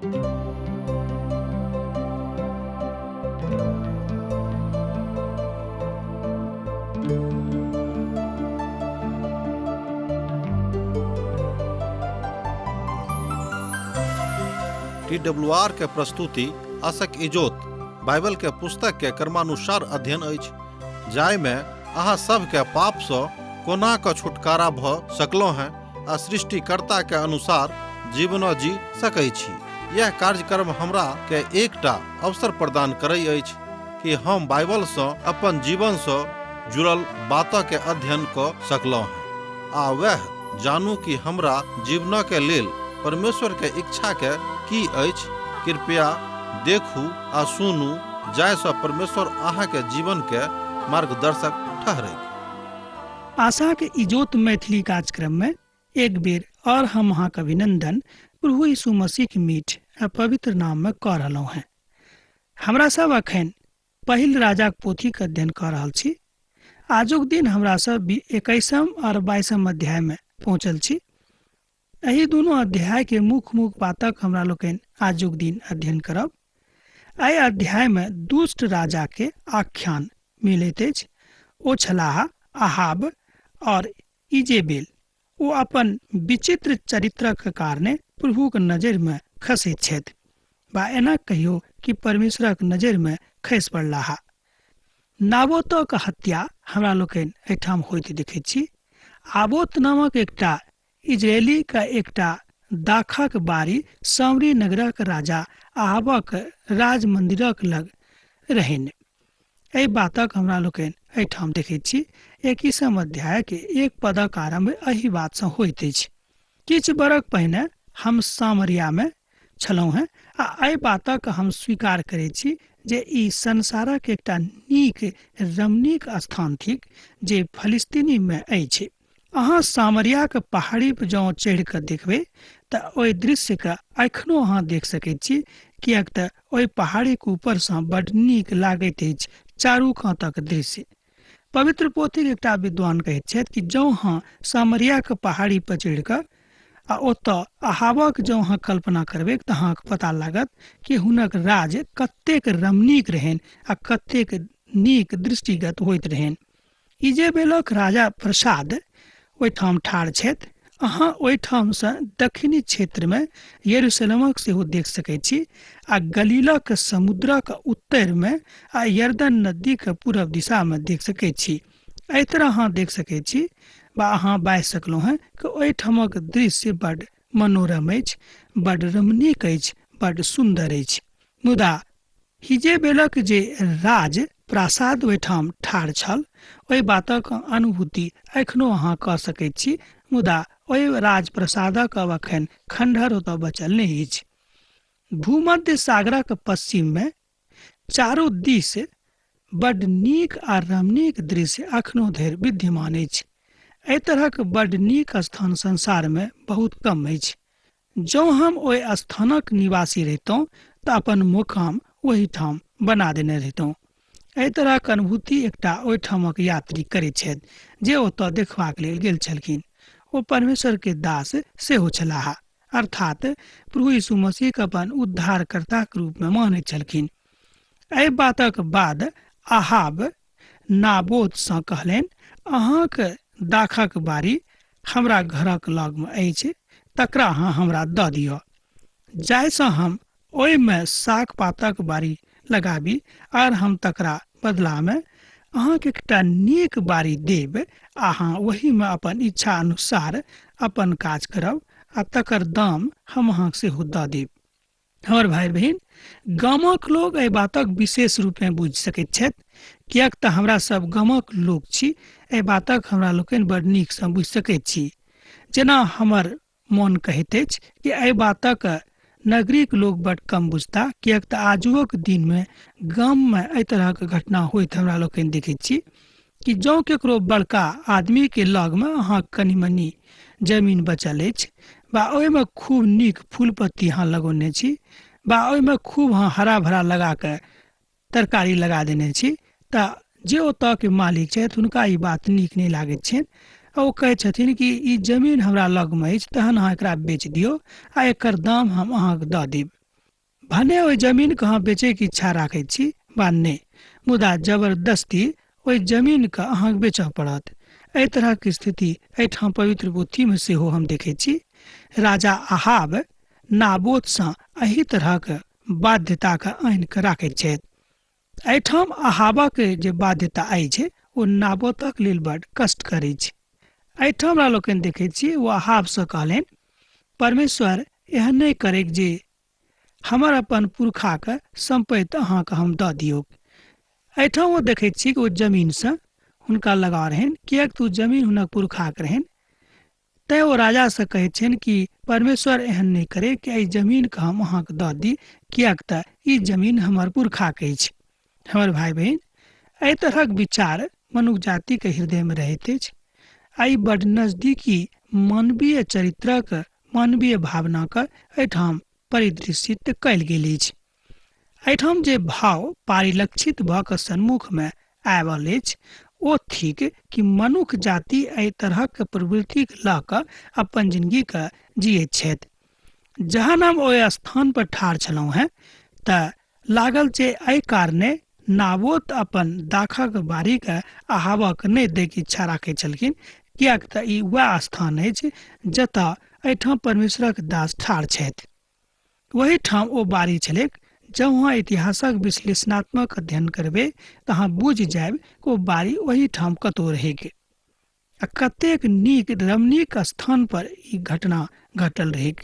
T W R के प्रस्तुति आशक इजोत बाइबल के पुस्तक के क्रमानुसार अध्ययन अछि, जाहिमे अहाँ सबके पाप सँ कोना कऽ छुटकारा भऽ सकलहुँ हेँ आ सृष्टिकर्ता के अनुसार जीवनो जी सकै छी। यह कार्यक्रम हमरा के एकटा अवसर प्रदान करै अछि कि हम बाइबल सँ अपन जीवन सँ जुड़ल बात के अध्ययन कऽ सकलहुँ हेँ आ वएह जानू कि हमरा जीवन के लेल परमेश्वर के इच्छा के की अछि। कृपया देखू आ सुनू जाहि सँ परमेश्वर अहाँ के जीवन के मार्गदर्शक ठहरैक। आशाक इजोत मैथिली कार्यक्रम में एक बेर और हम अहाँ के अभिनंदन प्रभु यीशु मसीह के मीठ आ पवित्र नाम में कऽ रहलहुँ हैं। हमरा सब अखन पहिल राजाक पोथीक अध्ययन कऽ रहल छी। आजुक दिन हमरा सब 21 और 22 अध्याय में पहुँचल छी। एहि दुनू अध्याय के मुख्य मुख्य बातक हमरा लोकनि आजुक दिन अध्ययन करब। एहि अध्याय में दुष्ट राजा के आख्यान मिलैत अछि। ओ छलाह अहाब और इजेबेल। ओ अपन विचित्र चरित्रक कारणे प्रभुक नजरि में खसैत छथि, बा एना कहियो कि परमेश्वरक नजरि में खसि पड़लाह। नाबोतक हत्या हमरा लोकनि एहिठाम होइत देखैत छी। आबोत नामक एकटा इजरायली का एकटा दाखक बारी सामरी नगरक राजा अहाबक राज मंदिरक लग रहनि। एहि बातक हमरा लोकनि एहिठाम देखैत छी। 21 अध्याय के 1 पदक आरंभ एहि बात सँ होइत अछि। किछु बरख पहिने हम सामरिया में छलहुँ हेँ आ एहि बातक हम स्वीकार करैत छी जे ई संसारक एकटा नीक रमणीक स्थान थिक जे फलिस्तीनी में अछि। अहाँ सामरियाक पहाड़ी पर जँ चढ़ि कऽ देखबै तऽ ओहि दृश्यके एखनो अहाँ देख सकैत छी, किएक तऽ ओहि पहाड़ीक ऊपरसँ बड्ड नीक लागैत अछि चारू कातक दृश्य। पवित्र पोथीक एकटा विद्वान कहैत छथि कि जँ अहाँ सामरियाक पहाड़ी पर चढ़ि कऽ आ ओतऽ अहाबक जँ अहाँ कल्पना करबै तऽ अहाँके पता लागत कि हुनक राज कतेक रमणीक रहनि आ कतेक नीक दृष्टिगत होइत रहनि। इजेबेलक राजा प्रसाद ओहिठाम ठाढ़ छथि। अहाँ ओहिठामसँ दक्षिणी क्षेत्रमे यरूशलेमक सेहो देख सकैत छी आ गलीलक समुद्रक उत्तरमे आ यरदन नदीक पूरब दिशामे देख सकैत छी। एहि तरह अहाँ देख सकैत छी वा अहाँ बाजि सकलहुँ हेँ कि ओहिठामक दृश्य बड्ड मनोरम अछि, बड्ड रमणीक अछि, बड्ड सुन्दर अछि। मुदा हिजेबेलक जे राज प्रासाद ओहिठाम ठाढ़ छल, ओहि बातक अनुभूति एखनो अहाँ कऽ सकैत छी, मुदा ओहि राज प्रसादक अब एखन खंडहर ओतऽ बचल नहि अछि। भूमध्य सागरक पश्चिममे चारू दिस बड्ड नीक आ रमणीक दृश्य एखनो धरि विद्यमान अछि। एहि तरहक बड्ड नीक स्थान संसारमे बहुत कम अछि। जँ हम ओहि स्थानक निवासी रहितहुँ तऽ अपन मुकाम ओहिठाम बना देने रहितहुँ। एहि तरहक अनुभूति एकटा ओहिठामक यात्री करैत छथि जे ओतऽ देखबाक लेल गेल छलखिन। ओ परमेश्वर के दास सेहो छलाह, अर्थात प्रभु यीशु मसीहके अपन उद्धारकर्ताक रूपमे मानैत छलखिन। एहि बातक बाद अहाब नाबोतसँ कहलनि, अहाँक दाखक बारी हमरा घरक लगमे अछि, तकरा अहाँ हमरा दऽ दिअ, जाहिसँ हम ओहिमे साग पातक बारी लगाबी आर हम तकरा बदलामे अहाँके एकटा नीक बारी देब। अहाँ ओहिमे अपन इच्छा अनुसार अपन काज करब आ तकर दाम हम अहाँके सेहो दऽ देब। हमर भाइ बहिन, गामक लोक एहि बातक विशेष रूपमे बुझि सकैत छथि, किएक तऽ हमरा सब गामक लोक छी। एहि बातक हमरा लोकनि बड़ नीकसँ बुझि सकैत छी। जेना हमर मोन कहैत अछि कि एहि बातक नगरीक लोक बड़ कम बुझता, किएक तऽ आजुक दिनमे गाममे एहि तरहक घटना होइत हमरा लोकनि देखैत छी कि जँ केकरो बड़का आदमीके लगमे अहाँ कनि मनि जमीन बचल अछि बा ओहिमे खूब नीक फूल पत्ती अहाँ लगौने छी बा ओहिमे खूब अहाँ हरा भरा लगाके तरकारी लगा देने छी, तऽ जे ओतऽके मालिक छथि हुनका ई बात नीक नहि लागैत छनि आ ओ कहै छथिन कि ई जमीन हमरा लगमे अछि, तहन अहाँ एकरा बेच दियौ आ एकर दाम हम अहाँके दऽ देब। भने ओहि जमीनके अहाँ बेचैके इच्छा राखै छी वा नहि, मुदा जबरदस्ती ओहि जमीनके अहाँके बेचऽ पड़त। एहि तरहक स्थिति एहिठाम पवित्र पोथीमे सेहो हम देखै छी। राजा अहाब नाबोतसँ एहि तरहक बाध्यताके आनि कऽ राखैत छथि। एहिठाम अहाबक जे बाध्यता अछि ओ नाबोतक लेल बड कष्टकर अछि। एहिठाम हमरा लोकनि देखैत छी ओ अहाबसँ कहलनि, परमेश्वर एहन नहि करैक जे हमर अपन पुरखाके सम्पत्ति अहाँके हम दऽ दियौक। एहिठाम ओ देखैत छी कि ओ जमीनसँ हुनका लगाव रहनि, किएक तऽ ओ जमीन हुनक पुरखाके रहनि। तैँ ओ राजासँ कहैत छनि कि परमेश्वर एहन नहि करे कि एहि जमीनके हम अहाँके दऽ दी, किएक तऽ ई जमीन हमर पुरखाके अछि। हमर भाइ बहिन, एहि तरहक विचार मनुख जातिके हृदयमे रहैत अछि आ ई बड नजदीकी मानवीय चरित्रक मानवीय भावनाके एहिठाम परिदृश्यित कयल गेल अछि। एहिठाम जे भाव परिलक्षित भऽ कऽ सन्मुखमे आयल अछि ओ थिक कि मनुख जाति एहि तरहक प्रवृत्तिके लऽ कऽ अपन जिनगीके जियैत छथि। जहन हम ओहि स्थान पर ठाढ़ छलहुँ हेँ तऽ लागल जे एहि कारणे नाबोत अपन दाखक बाड़ीके अहाबक नहि दैके इच्छा राखैत छलखिन, किएक तऽ ई वएह स्थान अछि जतऽ एहिठाम परमेश्वरक दास ठाढ़ छथि। ओही ठाम ओ बाड़ी छलैक। जँ अहाँ इतिहासक विश्लेषणात्मक अध्ययन करबै तऽ अहाँ बुझि जायब कि ओ बाड़ी ओही ठाम कतहु रहैक आ कतेक नीक रमणीक स्थान पर ई घटना घटल रहैक।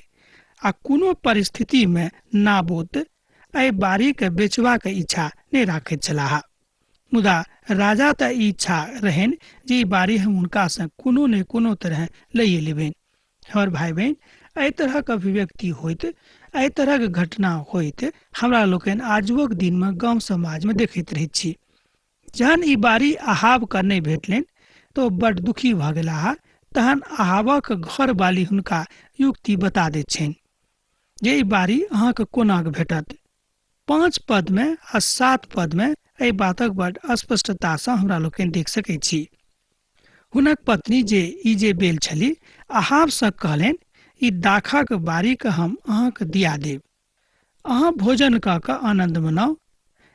आ कोनो परिस्थितिमे नाबोत एहि बाड़ीके बेचबाक इच्छा नहि राखैत छलाह, मुदा राजा तऽ ई इच्छा रहनि जे ई बाड़ी हम हुनकासँ कोनो ने कोनो तरह लैए लेबनि। हमर भाइ बहिन, एहि तरहक अभिव्यक्ति होइत, एहि तरहक घटना होइत हमरा लोकनि आजुक दिनमे गाम समाजमे देखैत रहैत छी। जहन ई बाड़ी अहाबके नहि भेटलनि तऽ ओ बड्ड दुखी भऽ गेलाह। तहन अहाबक घरवाली हुनका युक्ति बता दैत छनि जे ई बाड़ी अहाँके कोना कऽ भेटत। 5 पदमे आ 7 पदमे एहि बातक बड्ड स्पष्टतासँ हमरा लोकनि देख सकैत छी। हुनक पत्नी जे इजेबेल छली अहाबसँ कहलनि, ई दाखक बाड़ीके हम अहाँके दिया देब, अहाँ भोजन कऽ कऽ आनन्द मनाउ।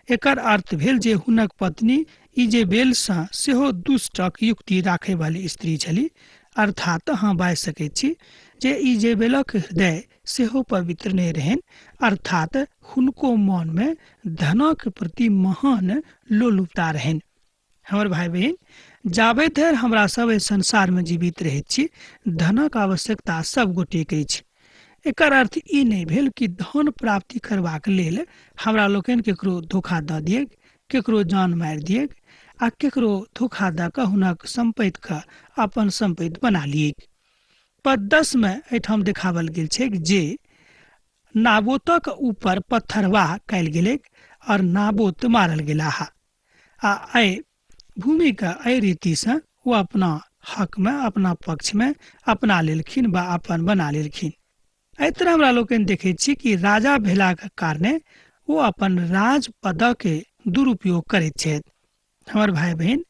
एकर अर्थ भेल जे हुनक पत्नी इजेबेलसँ सेहो दुष्टक युक्ति राखयवाली स्त्री छली। अर्थात अहाँ बाजि सकैत छी जे इजेबेलक हृदय सेहो पवित्र नहि रहनि, अर्थात हुनको मनमे धनक प्रति महान लोलुपता रहनि। हमर भाइ बहिन, जाबे धरि हमरा सब एहि संसारमे जीवित रहैत छी धनक आवश्यकता सब गोटेके अछि। एकर अर्थ ई नहि भेल कि धन प्राप्ति करबाक लेल हमरा लोकनि केकरो धोखा दऽ दियैक, केकरो जान मारि दियैक आ केकरो धोखा दऽ कऽ हुनक सम्पत्तिके अपन सम्पत्ति बना लियैक। पद 10 मे एहिठाम देखावल गेल छैक जे नाबोतक ऊपर पत्थरवाह कयल गेलैक और नाबोत मारल गेलाह आ एहि भूमिके एहि रीतिसँ ओ अपना हकमे अपना पक्षमे अपना लेलखिन वा अपन बना लेलखिन। एहि तरह हमरा लोकनि देखैत छी कि राजा भेलाक कारणे ओ अपन राज पदके दुरुपयोग करैत छथि। हमर भाइ बहिन,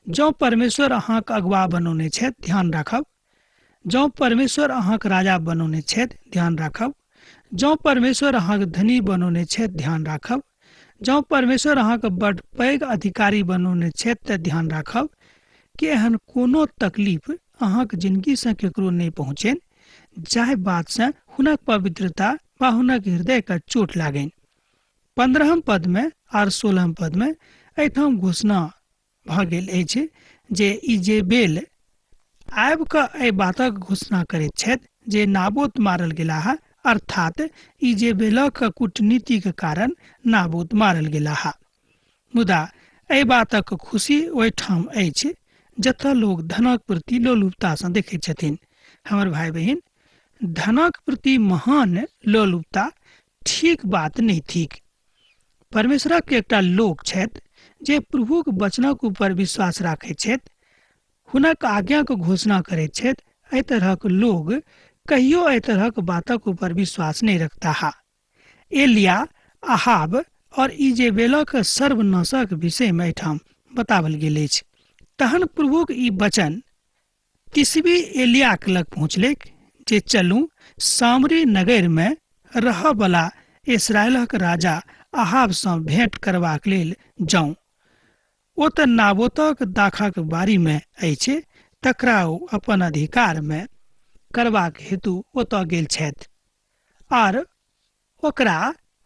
जँ परमेश्वर अहाँके अगुआ बनौने छथि ध्यान राखब, जँ परमेश्वर अहाँके राजा बनौने छथि ध्यान राखब, जँ परमेश्वर अहाँके धनी बनौने छथि ध्यान राखब, जँ परमेश्वर अहाँके बड पैघ अधिकारी बनौने छथि तऽ ध्यान राखब कि एहन कोनो तकलीफ अहाँके जिनगीसँ केकरो नहि पहुँचनि जाहि बातसँ हुनक पवित्रता वा हुनक हृदयके चोट लागनि। 15 पदमे आर 16 पदमे एहिठाम घोषणा भऽ गेल अछि जे इजेबेल आबि कऽ एहि बातक घोषणा करैत छथि जे नाबोत मारल गेलाह, अर्थात इजेबेलक कूटनीतिक कारण नाबोत मारल गेलाह। मुदा एहि बातक खुशी ओहिठाम अछि जतऽ लोक धनक प्रति लोलुपतासँ देखैत छथिन। हमर भाइ बहिन, धनक प्रति महान लोलुपता ठीक बात नहि थिक। परमेश्वरक एकटा लोक छथि जे प्रभुक वचनक ऊपर विश्वास राखैत छथि, हुनक आज्ञाक घोषणा करैत छथि। एहि तरहक लोग कहियो एहि तरहक बातक ऊपर विश्वास नहि रखताह। एलिया, अहाब और इजेबेलक सर्वनाशक विषयमे एहिठाम बताओल गेल अछि। तहन प्रभुक ई वचन तिसबी एलियाक लग पहुँचलैक जे चलू सामरी नगरमे रहऽवला इसराइलक राजा अहाबसँ भेंट करबाक लेल जाउ। ओ तऽ नाबोतक दाखक बारीमे अछि, तकरा ओ अपन अधिकारमे करबाक हेतु ओतऽ गेल छथि। आर ओकरा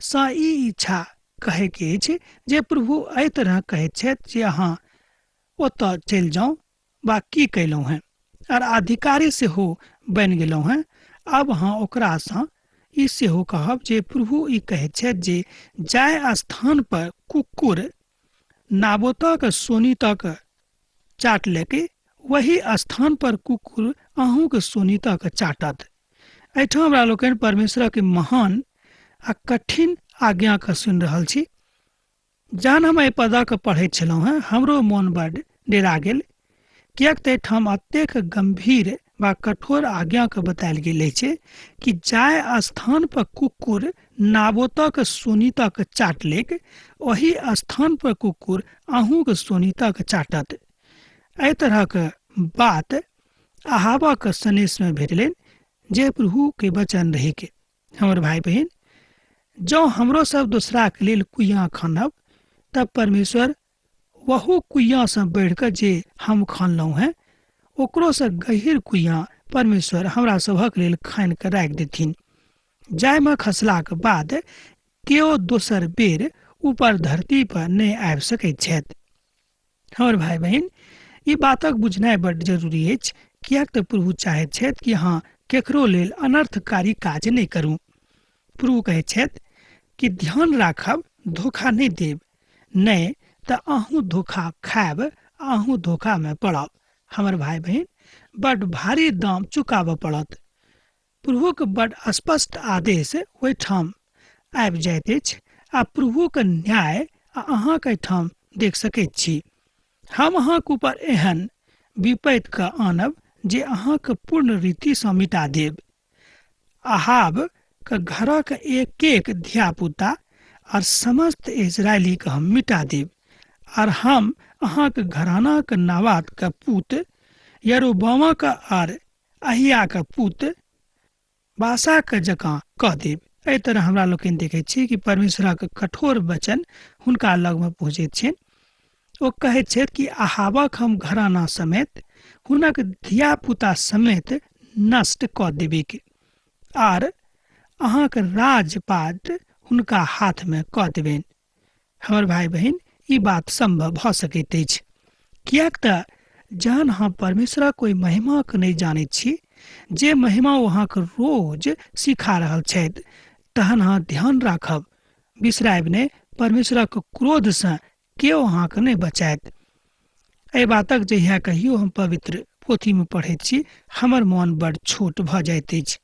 सँ ई इच्छा कहैके अछि जे प्रभु एहि तरह कहैत छथि जे अहाँ ओतऽ चलि जाउ वा की कयलहुँ हेँ आर अधिकारी सेहो बनि गेलहुँ हेँ। आब अहाँ ओकरासँ ई सेहो कहब जे प्रभु ई कहैत छथि जे जाहि स्थान पर कुकुर नाबोतक सोनितक चाट लेके वही स्थान पर कुकुर अहूँके सोनितक चाटत। एहिठाम हमरा लोकनि परमेश्वरक महान आ कठिन आज्ञाके सुनि रहल छी। जहन हम एहि पदक पढ़ैत छलहुँ हेँ हमरो मोन बड डेरा गेल, किएक तऽ एहिठाम एतेक गम्भीर वा कठोर आज्ञाके बतायल गेल अछि कि जाहि स्थान पर कुकुर नाबोतक सोनितक चाटलेक ओहि स्थान पर कुकुर अहूँके सोनितक चाटत। एहि तरहक बात अहाबक सनेशमे भेटलनि जे प्रभुके वचन रहैक। हमर भाइ बहिन, जँ हमरो सब दोसराके लेल कुइयाँ खनब तब परमेश्वर वहु कुइयाँसँ बढ़िकऽ जे हम खनलहुँ हेँ ओकरोसँ गहीर कुइयाँ परमेश्वर हमरा सभक लेल खानि कऽ राखि देथिन, जाहिमे खसलाक बाद केओ दोसर बेर ऊपर धरती पर नहि आबि सकैत छथि। हमर भाइ बहिन, ई बातक बुझनाइ बड्ड जरूरी अछि, किएक तऽ प्रभु चाहैत छथि कि अहाँ केकरो लेल अनर्थकारी काज नहि करू। प्रभु कहैत छथि कि ध्यान राखब, धोखा नहि देब, नहि तऽ अहूँ धोखा खायब, अहूँ धोखामे पड़ब। हमर भाइ बहिन, बड्ड भारी दाम चुकाबऽ पड़त। प्रभुक बड्ड स्पष्ट आदेश ओहिठाम आबि जाइत अछि आ प्रभुक न्याय आ अहाँक एहिठाम देख सकैत छी। हम अहाँक ऊपर एहन विपैत कऽ आनब जे अहाँक पूर्ण रीतिसँ मिटा देब। अहाब के घरक एक एक धियापुता और समस्त इजरायली के हम मिटा देब, और हम अहाँक घरानाक नावात के पूत यरोबामक आर अहिया के पूत बासा के जकाँ कह देब। एहि तरह हमरा लोकनि देखैत छी कि परमेश्वरक कठोर वचन हुनका लगमे पहुँचैत छनि। ओ कहैत छथि कि अहाबक हम घराना समेत हुनक धियापुता समेत नष्ट कऽ देबैक आर अहाँक राजपाट हुनका हाथमे कऽ देबनि। हमर भाइ बहिन, ई बात सम्भव भऽ सकैत अछि, किएक तऽ जहन अहाँ परमेश्वरक ओहि महिमाके नहि जानैत छी जे महिमा ओ अहाँके रोज सिखा रहल छथि, तहन अहाँ ध्यान राखब, बिसरायब नहि, परमेश्वरक क्रोधसँ केओ अहाँके नहि बचायत। एहि बातक जहिया कहियो हम पवित्र पोथीमे पढ़ैत छी हमर मोन बड़ छोट भऽ जाइत अछि।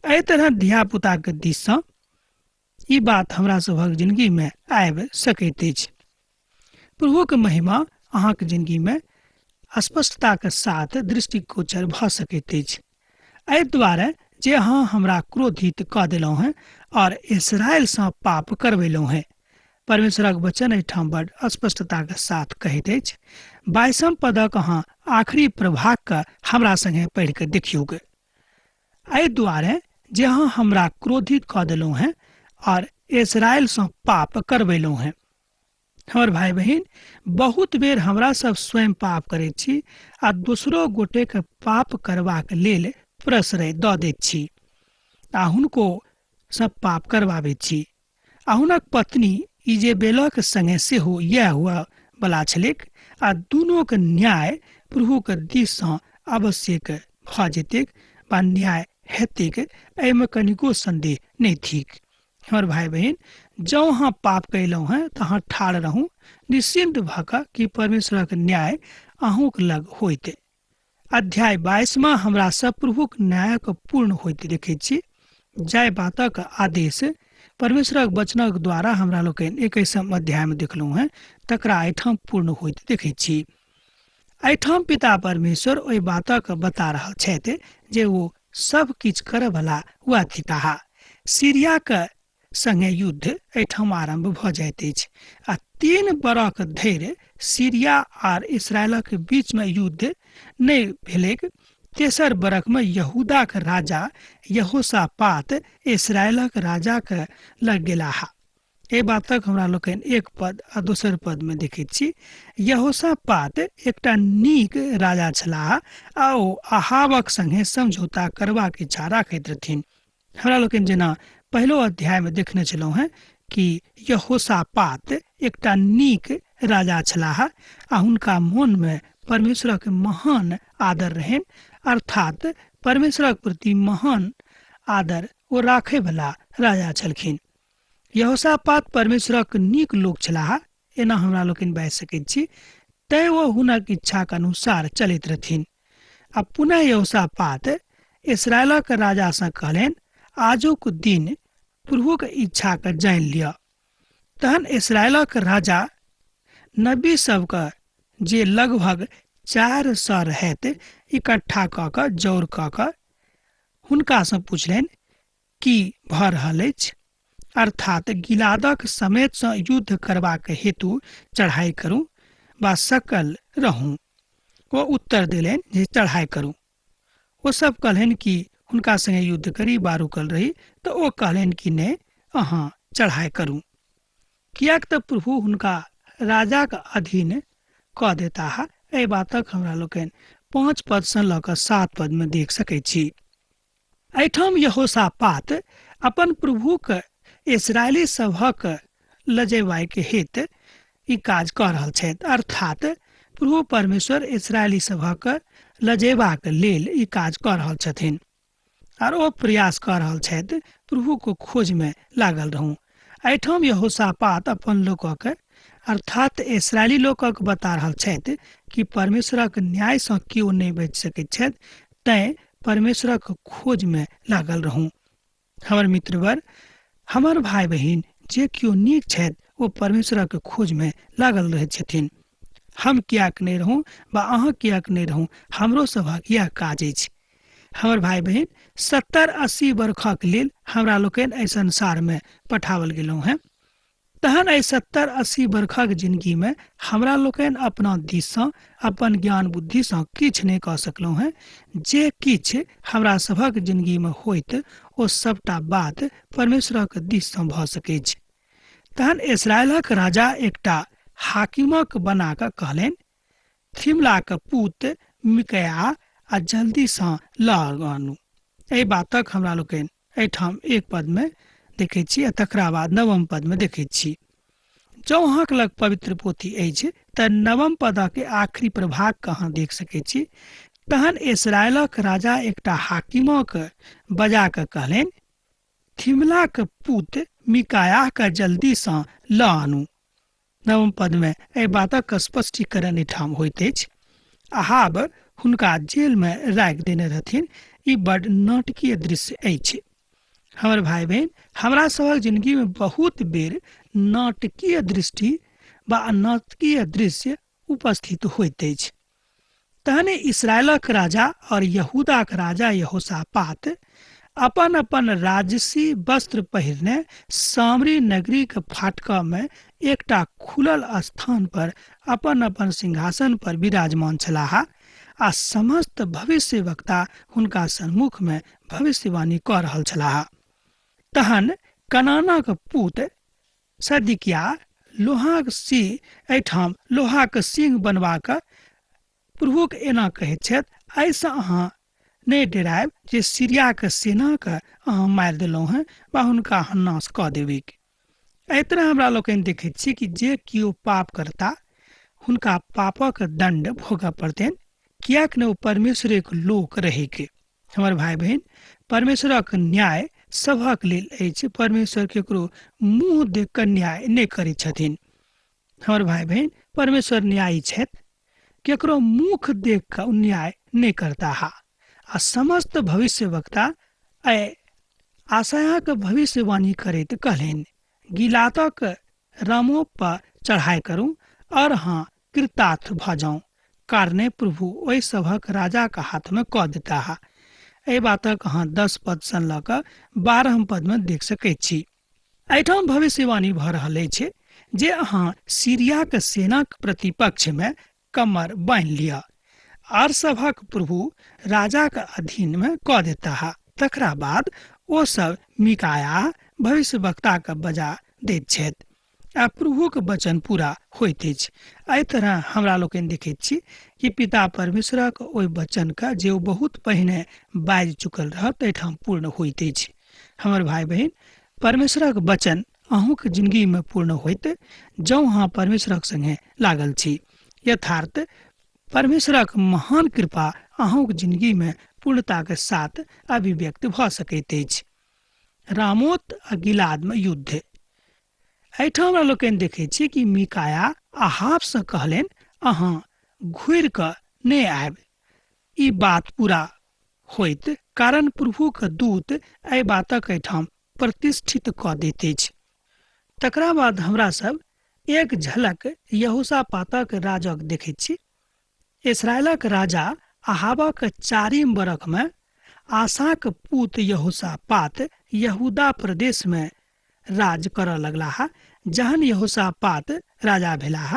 एहि तरह धियापुताके दिससँ ई बात हमरा सभक जिंदगीमे आबि सकैत अछि। प्रभुक महिमा अहाँके जिंदगीमे स्पष्टताके साथ दृष्टिगोचर भऽ सकैत अछि। एहि दुआरे जे अहाँ हमरा क्रोधित कऽ देलहुँ हेँ और इसराइलसँ पाप करबेलहुँ हेँ। परमेश्वरक वचन एहिठाम बड़ स्पष्टताके साथ कहैत अछि। 22 पदक अहाँ आखिरी प्रभागके हमरा संगे पढ़ि कऽ देखियौक। एहि दुआरे जे अहाँ हमरा क्रोधित कऽ देलहुँ हेँ और इसराइलसँ पाप करबेलहुँ हेँ। हमर भाइ बहिन, बहुत बेर हमरा सब स्वयं पाप करैत छी आ दोसरो गोटेके पाप करबाक लेल प्रश्रय दऽ दैत छी आ हुनको सब पाप करबाबैत छी। आ हुनक पत्नी इजेबेलक संगे सेहो इएह हुअ बला छलैक आ दुनूक न्याय प्रभुक दिससँ आवश्यक भऽ जेतैक वा न्याय हेतैक, एहिमे कनिको सन्देह नहि थिक। हमर भाइ बहिन, जँ अहाँ पाप कयलहुँ हेँ तऽ अहाँ ठाढ़ रहू निश्चिन्त भऽ कऽ कि परमेश्वरक न्याय अहूँक लग होइत। अध्याय 22 हमरा सब प्रभुक न्यायक पूर्ण होइत देखैत छी, जाहि बातक आदेश परमेश्वरक वचनक द्वारा हमरा लोकनि 21 अध्यायमे देखलहुँ हेँ तकरा एहिठाम पूर्ण होइत देखैत छी। एहिठाम पिता परमेश्वर ओहि बातक बता रहल छथि जे ओ सब किछु करऽवला वएह थिकाह। सीरियाक संगे युद्ध एहिठाम आरम्भ भऽ जाइत अछि आ 3 बरख धरि सीरिया आर इसराइलक बीचमे युद्ध नहि भेलैक। तेसर बरखमे यहूदाक राजा यहोशापात इसराइलक राजाक लग गेलाह। एहि बातक हमरा लोकनि एक पद आ दोसर पदमे देखैत छी। यहोशापात एकटा नीक राजा छलाह आ ओ अहाबक संगे समझौता करबाक इच्छा राखैत रहथिन। हमरा लोकनि जेना पहिलो अध्यायमे देखने छलहुँ हेँ कि यहोशापात एकटा नीक राजा छलाह आ हुनका मोनमे परमेश्वरक महान आदर रहनि, अर्थात परमेश्वरक प्रति महान आदर ओ राखयवला राजा छलखिन। यहोशापात परमेश्वरक नीक लोक छलाह, एना हमरा लोकनि बाजि सकैत छी, तैँ ओ हुनक इच्छाक अनुसार चलैत रहथिन। आ पुनः यहोशापात इसराइलक राजासँ कहलनि, आजुक दिन प्रभुक इच्छाके जानि लिअ। तहन इसराइलक राजा नबी सबके जे लगभग 400 रहैत इकट्ठा कऽ कऽ जौर कऽ कऽ हुनकासँ पुछलनि, की भऽ रहल अछि? अर्थात गिलादक समेतसँ युद्ध करबाक हेतु चढ़ाइ करू वा सकल रहू? ओ उत्तर देलनि जे चढ़ाइ करू। ओ सब कहलनि कि हुनका संगे युद्ध करी बा रुकल रही, तऽ ओ कहलनि कि नहि, अहाँ चढ़ाइ करू, किएक तऽ प्रभु हुनका राजाक अधीन कऽ देताह। एहि बातक हमरा लोकनि 5 पदसँ लऽ कऽ 7 पदमे देख सकैत छी। एहिठाम यहोशापात अपन प्रभुक इसराइली सभक लजेबाइके हेतु ई काज कऽ रहल छथि, अर्थात प्रभु परमेश्वर इसराइली सभक लजेबाक लेल ई काज कऽ रहल छथिन आर ओ प्रयास कऽ रहल छथि प्रभुक खोजमे लागल रहू। एहिठाम यहोशापात अपन लोकक अर्थात इसराइली लोकक बता रहल छथि कि परमेश्वरक न्यायसँ केओ नहि बचि सकैत छथि, तैँ परमेश्वरक खोजमे लागल रहू। हमर मित्रवर, हमर भाय बहिन, जे केओ नीक छथि ओ परमेश्वरक खोजमे लागल रहैत छथिन। हम किएक नहि रहू वा अहाँ किएक नहि रहू, हमरो सभक इएह काज अछि। हमर भाय बहिन, 70-80 बरखक लेल हमरा लोकनि एहि संसारमे पठाओल गेलहुँ हेँ। तहन एहि 70-80 बरखक जिनगीमे हमरा लोकनि अपना दिससँ अपन ज्ञान बुद्धिसँ किछु नहि कऽ सकलहुँ हेँ। जे किछु हमरा सभक जिनगीमे होइत ओ सभटा बात परमेश्वरक दिससँ भऽ सकैछ। तहन इसराइलक राजा एकटा हाकिमक बना कऽ कहलनि, थिमलाक पूत मिकया आ जल्दीसँ लऽ आनू। एहि बातक हमरा लोकनि एहिठाम एक पदमे देखै छी आ तकरा बाद नवम पदमे देखै छी। जँ अहाँके लग पवित्र पोथी अछि तऽ नवम पदक आखिरी प्रभागके अहाँ देख सकै छी। तहन इसराइलक राजा एकटा हाकिमक बजा कऽ कहलनि, थिमलाक पूत मिकायाहके जल्दीसँ लऽ आनू। नवम पदमे एहि बातक स्पष्टीकरण एहिठाम होइत अछि। अहाब हुनका जेलमे राखि देने रहथिन। ई बड नाटकीय दृश्य अछि। हमर भाई बहिन, हमरा सभक जिंदगी में बहुत बेर नाटकीय दृष्टि वा नाटकीय दृश्य उपस्थित होइत अछि। तहने इसराइलक राजा और यहूदाक राजा यहोशापात अपन अपन राजसी वस्त्र पहिरने सामरी नगरीक फाटका में एकटा खुलल स्थान पर अपन अपन सिंहासन पर विराजमान छलाह आ समस्त भविष्यवक्ता हुनका सन्मुख में भविष्यवाणी कऽ रहल छलाह। तहन कनानाक पूत सदिकिया लोहाक सिंह एहिठाम लोहाक सिंह बनबाक प्रभुक एना कहैत छथि, एहिसँ अहाँ नहि डरायब जे सीरियाक सेनाके अहाँ मारि देलहुँ हेँ वा हुनका अहाँ नाश कऽ देबैक। एहि तरह हमरा लोकनि देखैत छी कि जे केओ पाप करता हुनका पापक दण्ड भोगऽ पड़तनि, किएक ने ओ परमेश्वरेक लोक रहैक। हमर भाई बहिन, परमेश्वरक न्याय सभक लेल अछि। परमेश्वर केकरो मुँह देख कऽ न्याय नहि करैत छथिन। हमर भाई बहिन, परमेश्वर न्यायी छथि, केकरो मुख देख कऽ ओ न्याय नहि करता। आ समस्त भविष्यवक्ता एहि आशयाक भविष्यवाणी करैत कहलनि, गिलातक रामो पर चढ़ाई करू और हाँ कृतार्थ भऽ जाउ, कारणे प्रभु ओहि सभक राजाक हाथमे कऽ देताह। एहि बातक अहाँ 10 पदसँ लऽ कऽ 12 पदमे देख सकैत छी। एहिठाम भविष्यवाणी भऽ रहल अछि जे अहाँ सीरियाक सेनाक प्रतिपक्षमे कमर बान्हि लिअ आर सभक प्रभु राजाक अधीनमे कऽ देताह। तकरा बाद ओ सब मिकाया भविष्यवक्ताके बजा दैत छथि आ प्रभुक वचन पूरा होइत अछि। एहि तरह हमरा लोकनि देखैत छी कि पिता परमेश्वरक ओहि वचनके जे ओ बहुत पहिने बाजि चुकल रहत एहिठाम पूर्ण होइत अछि। हमर भाय बहिन, परमेश्वरक वचन अहूँक जिंदगीमे पूर्ण होइत जँ अहाँ परमेश्वरक संगे लागल छी। यथार्थ परमेश्वरक महान कृपा अहूँक जिंदगीमे पूर्णताक साथ अभिव्यक्त भऽ सकैत अछि। रामोत आ गिलादमे युद्ध। एहिठाम हमरा लोकनि देखैत छी कि मिकाया अहाबसँ कहलनि, अहाँ घुरि कऽ नहि आयब। ई बात पूरा होइत कारण प्रभुक दूत एहि बातक एहिठाम प्रतिष्ठित कऽ दैत अछि। तकरा बाद हमरा सब एक झलक यहोशापातक राजक देखैत छी। इसराइलक राजा अहाबक चारिम बरखमे आसाक पूत यहोशापात यहूदा प्रदेशमे राज करऽ लगलाह। जहन यहोशापात राजा भेलाह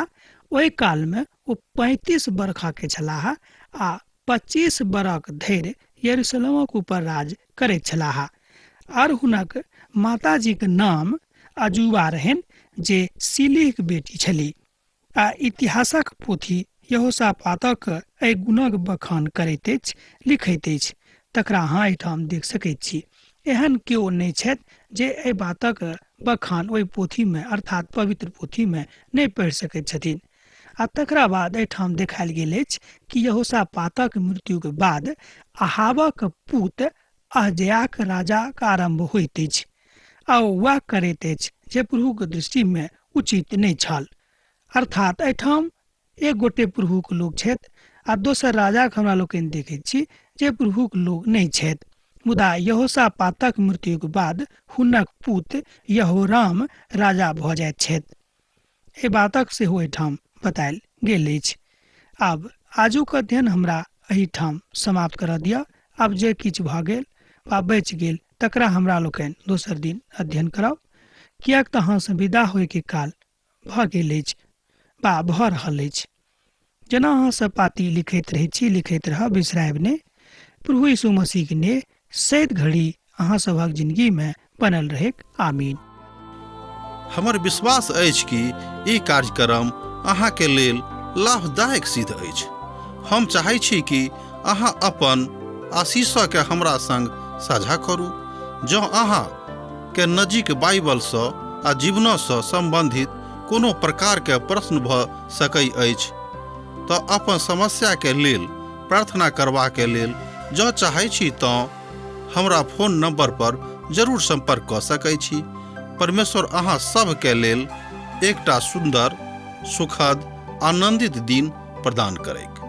ओहि कालमे ओ 35 बरखके छलाह आ 25 बरख धरि यरूशलेमक ऊपर राज करैत छलाह। आर हुनक माताजीक नाम अजूबा रहनि जे सिलीहक बेटी छली। आ इतिहासक पोथी यहोशापातक एहि गुणक बखान करैत अछि, लिखैत अछि, तकरा अहाँ एहिठाम देख सकैत छी। एहन केओ नहि छथि जे एहि बातक बखान ओहि पोथीमे अर्थात पवित्र पोथीमे नहि पढ़ि सकैत छथिन। आ तकरा बाद एहिठाम देखायल गेल अछि कि यहोशापातक मृत्युक बाद अहाबक पूत अहजयाक राजाक आरम्भ होइत अछि आ ओ वएह करैत अछि जे प्रभुक दृष्टिमे उचित नहि छल। अर्थात एहिठाम एक गोटे प्रभुक लोक छथि आ दोसर राजाक हमरा लोकनि देखैत छी जे प्रभुक लोक नहि छथि। मुदा यहोशापातक मृत्युक बाद हुनक पूत यहोराम राजा भऽ जाइत छथि। एहि बातक सेहो एहिठाम बतायल गेल अछि। आब आजुक अध्ययन हमरा एहिठाम समाप्त करऽ दिअ। आब जे किछु भऽ गेल वा बचि गेल तकरा हमरा लोकनि दोसर दिन अध्ययन करब, किएक तऽ अहाँसँ विदा होइके काल भऽ गेल अछि वा भऽ रहल अछि। जेना अहाँ सब पाती लिखैत रहै छी, लिखैत रहब, बिसरायब नहि। प्रभु यीशु मसीहके नेह सैत घड़ी अहाँ सभक जिंदगीमे बनल रहैक। आमीन। हमर विश्वास अछि कि ई कार्यक्रम अहाँके लेल लाभदायक सिद्ध अछि। हम चाहै छी कि अहाँ अपन आशीषके हमरा संग साझा करू। जँ अहाँ के नजीक बाइबलसँ आ जीवनसँ सम्बन्धित कोनो प्रकारके प्रश्न भऽ सकै अछि तऽ अपन समस्याके लेल प्रार्थना करबाके लेल जँ चाहै छी तँ हमरा फोन नंबर पर जरूर संपर्क कऽ सकै छी। परमेश्वर अहाँ सभके लेल एकटा सुन्दर, सुखद, आनंदित दिन प्रदान करैक।